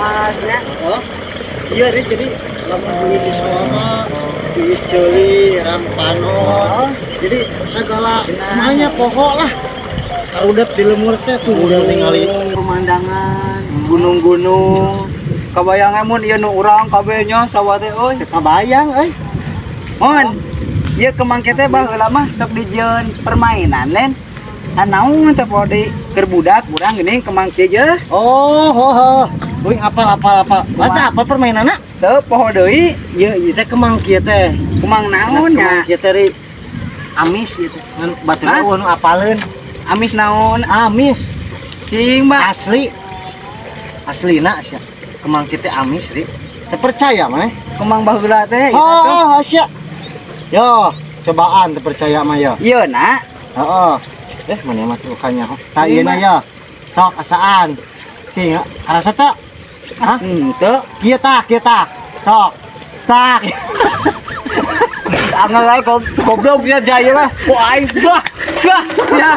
Istirahat nya. Oh. Iya, Ri, jadi lamun duit di sawah mah tiis ceuli, rampanon. Jadi segala semuanya pokok lah. Karudet di lembur teh tuh udah tingali Pemandangan. Gunung-gunung. Kabayang mun ieu nu urang kabeh nya sawah teh euy. Kabayang euy. Mon, ieu kemang teh baheula mah sok dijieun permainan lain. Ah, naon teh poho deui, keur budak urang geuning kemang kieu je. Oh, ho ho. Uing apal apal apal. Lah, apa permainanna? Teu poho deui. Ieu ieu teh kemang kieu teh. Kemang naon Kemang nya? kieu teh, Ri. Amis ieu teh. Ngan batur Hah? eueuh nu apaleun. Amis naon? Amis. Cing, Mbak. Asli. Aslina sia. Kemang kieu teh amis, Ri. Teu percaya maneh? Kemang baheula teh ieu teh. Oh, sia. Yo, cobaan teu percaya mah ya. Ieu na. Heeh. Eh, mana mah tuh kanya. Tah ieu na ya. Sok asaan. Cing, karasa teu? Hah? Henteu. Kieu tah, kieu tah. Sok. Tak. Angel ae goblok nya jaya lah. Ku aing wah. Wah, ya.